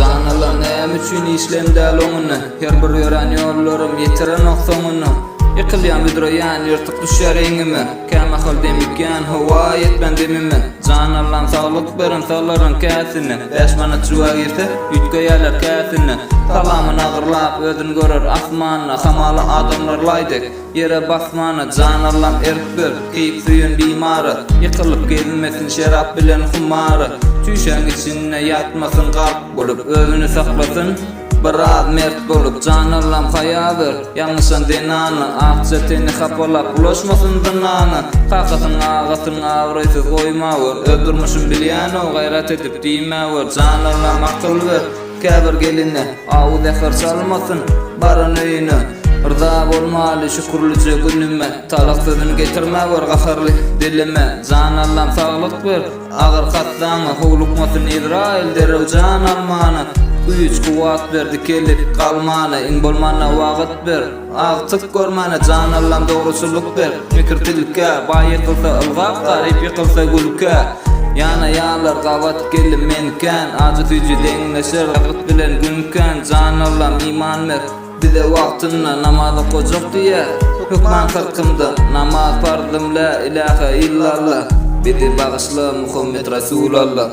Jan Allam näme üçin işlem däl oňuna Her bir ýörän ýollarym ýetirenok soňuna Ýykylýan büdreýän ýyrtyk düşýär eňime Kämahal demikýän howa ýetmän demime Jan Allam saglyk beren saglaryň käsine Bäş manat jübä girse üýtgeýärler käsine Salamyn agyrlap özün görer asmanda Hamala adamlar laý dek Ýere basmana jan Allam erk ber, keýp söýen bimara, Ýykylyp gezmesin şerap bilen humara, Çüýşäň içinde ýatmasyn gark bolup, Özüni saklasyn biraz mert bolup, Jan Allam haýa ber, ýalňyşan zenana, Akja teni hapalap bulaşmasyn zynana, Kakasyn agasyn abraýsyz goýmawör, Öz durmuşyn bilýän-ow gaýrat edip diýmäwer, Jan Allam akyl ber, Käbir geline awy-zäher çalmasyn baran öýüne. Yrza bolmaly şükürlije günüme, Talak sözüni getirmäwer gaharly dilime. Jan Allam saglyk ber agyr hassaňa, Howlukmasyn Ezraýyl derrew jan almana. Güýç-kuwwat ber dikelip galmana, Iň bolmanda wagt ber agtyk görmäne. Jan Allam dogruçyllyk ber mekir tilkä, Baý ýykylsa ylgap, garyp ýykylsa gülkä. Ýanaýarlar gabat geldi men kän Ajy süýji deňleşer Wagt bilen gün kän Jan Allam iman ber bize wagtynda Namaz okajak diýýär hökman kyrkymda Namaz parzym lä ilähe illalla Bizi bagyşla Muhammet Rasulalla.